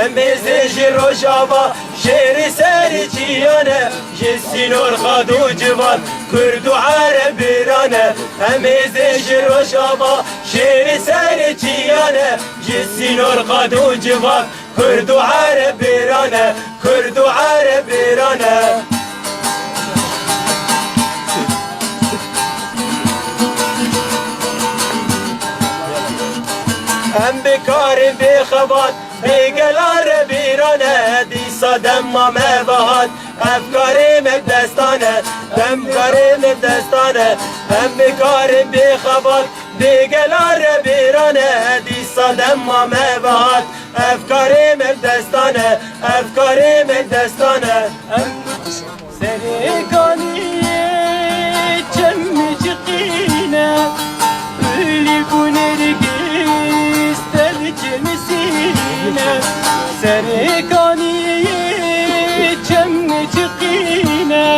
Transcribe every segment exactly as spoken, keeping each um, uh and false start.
Em êzê ji Rojava, şêrê serê çiyan e, ji sînor qad û civat, Kurd û Ereb bêran e. Em êzê ji Rojava, şêrê serê çiyan e, ji sînor qad û civat, Kurd û Ereb bêran e, Kurd û Ereb bêran e. Em bêkarên bêxebat, bêgelan re bêran e, dîsa dema me ve hat, ev karê me bi destan e, em karê me bi destan e. Em bêkarên bêxebat, bêgelan re bêran e, dîsa dema me ve hat, ev karê me bi destan e, ev karê me bi destan e. Em Serê kaniyê çem çiqîne, gulî ku nêrgîz tev çilmisîne. Serê kaniyê çem çiqîne,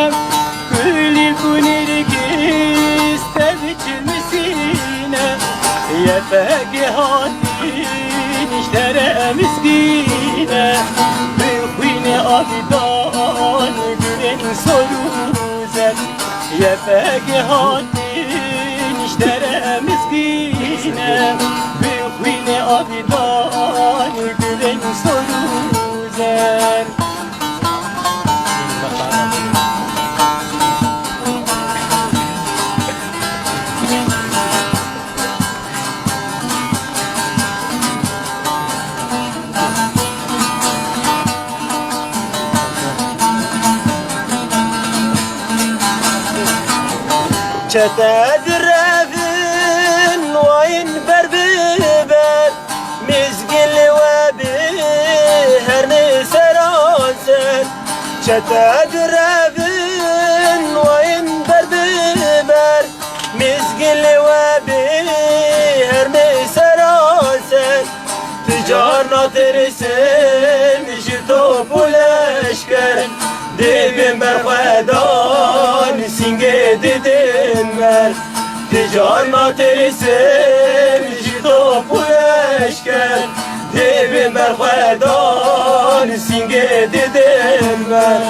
gulî ku nêrgîz tev çilmisîne. Yefegê hatî niştere mizgîne, bi xwînê avî dan gulên sor û zer. Yefegê hatî niştere mizgîne, bi xwînê avî dan gulên sor û zer. Çete direvin wayên ber bi ber, mizgîn li we bi herne seranser. Çete direvin wayên ber bi ber, mizgîn li we bi herne seranser. Ti carna tirisin ji top û leşker, dê bên berxwedan sîngê didin ber. Ti carna tirisin ji top û leşker, dê bên berxwedan sîngê didin ber.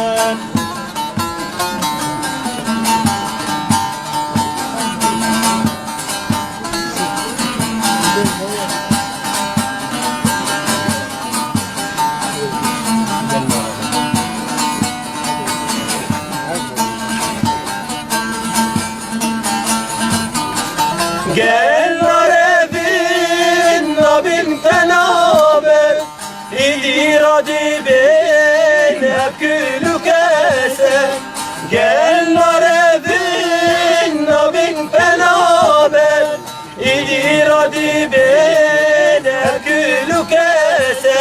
Gel narevin nabin penaber. Îdî radî bên hevkil û kese, gel narevin nabin penaber. Îdî radî bên hevkil û kese,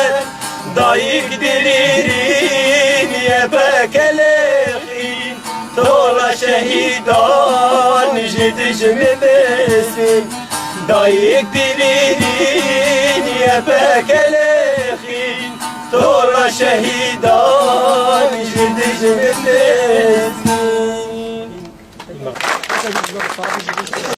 dayik dilîrîn ye pekelexîn. Tola şehîdan ji dijmin bêstin. Dayik dilînîn ye pekelexîn. Tola şehîdan ji dijmin bêstin.